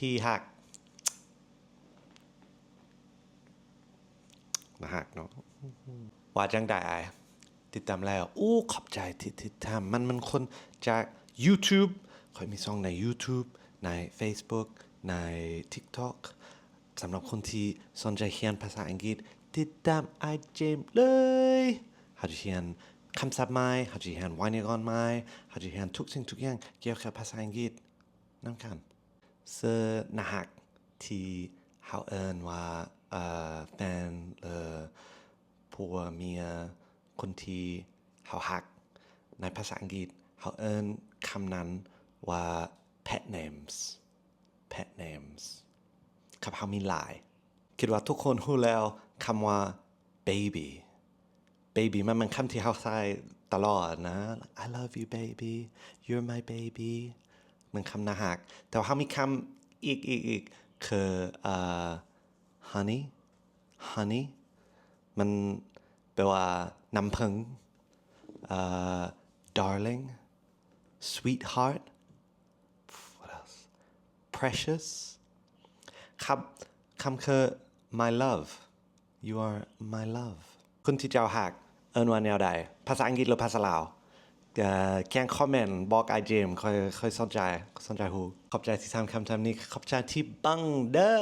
ທີ່ຮັກ ໜ້າຮັກເນາະ. ວ່າຈັ່ງໃດອ້າຍ? ຕິດຕາມແລ້ວ. ໂອ້ ຂອບໃຈທີ່ຕິດຕາມ. ມັນ ມັນຄົນຈາກ YouTube. ຂ້ອຍມີຊ່ອງໃນ YouTube, ໃນ Facebook, ໃນ TikTok. ສຳລັບຄົນທີ່ສົນໃຈຮຽນພາສາອັງກິດ, ຕິດຕາມອ້າຍເຈມເລີຍ. ເຮົາຈະຮຽນຄຳສັບໃໝ່, ເຮົາຈະຮຽນໄວຍາກອນໃໝ່, ເຮົາຈະຮຽນທຸກສິ່ງທຸກຢ່າງກ່ຽວກັບພາສາອັງກິດນຳກັນ. ຊື່ໜ້າຮັກທີ່ເຮົາເອີ້ນວ່າ ເອີ ແຟນ ຫຼື ຜົວເມຍ ຄົນທີ່ເຮົາຮັກ. ໃນພາສາອັງກິດເຮົາເອີ້ນຄຳນັ້ນວ່າ pet names, pet names. ຄັບເຮົາມີຫຼາຍ. ຄິດວ່າທຸກຄົນຮູ້ແລ້ວຄຳວ່າ baby. Baby ມັນແມ່ນຄຳທີ່ເຮົາໃຊ້ຕະຫຼອດນະ. I love you, baby. You're my baby. ແມ່ນຄຳໜ້າຮັກ. ແຕ່ວ່າເຮົາມີຄຳອີກ, ອີກ, ອີກ ຄື ເອີ honey, honey. ມັນແປວ່ານ້ຳເຜິ້ງ. ເອີ darling, sweetheart. What else? Precious. ຄຳ, ຄຳຄື my love. You are my love. ຄົນທີ່ເຈົ້າຮັກເອີ້ນວ່າແນວໃດ? ພາສາອັງກິດ ຫຼື ພາສາລາວ? ເອີ ຂຽນຄອມເມັນບອກອ້າຍເຈມ, ຂ້ອຍ, ຂ້ອຍສົນໃຈ, ສົນໃຈຮູ້. ຂອບໃຈທີ່ຖາມຄຳຖາມນີ້. ຂອບໃຈທີ່ເບິ່ງເດີ້.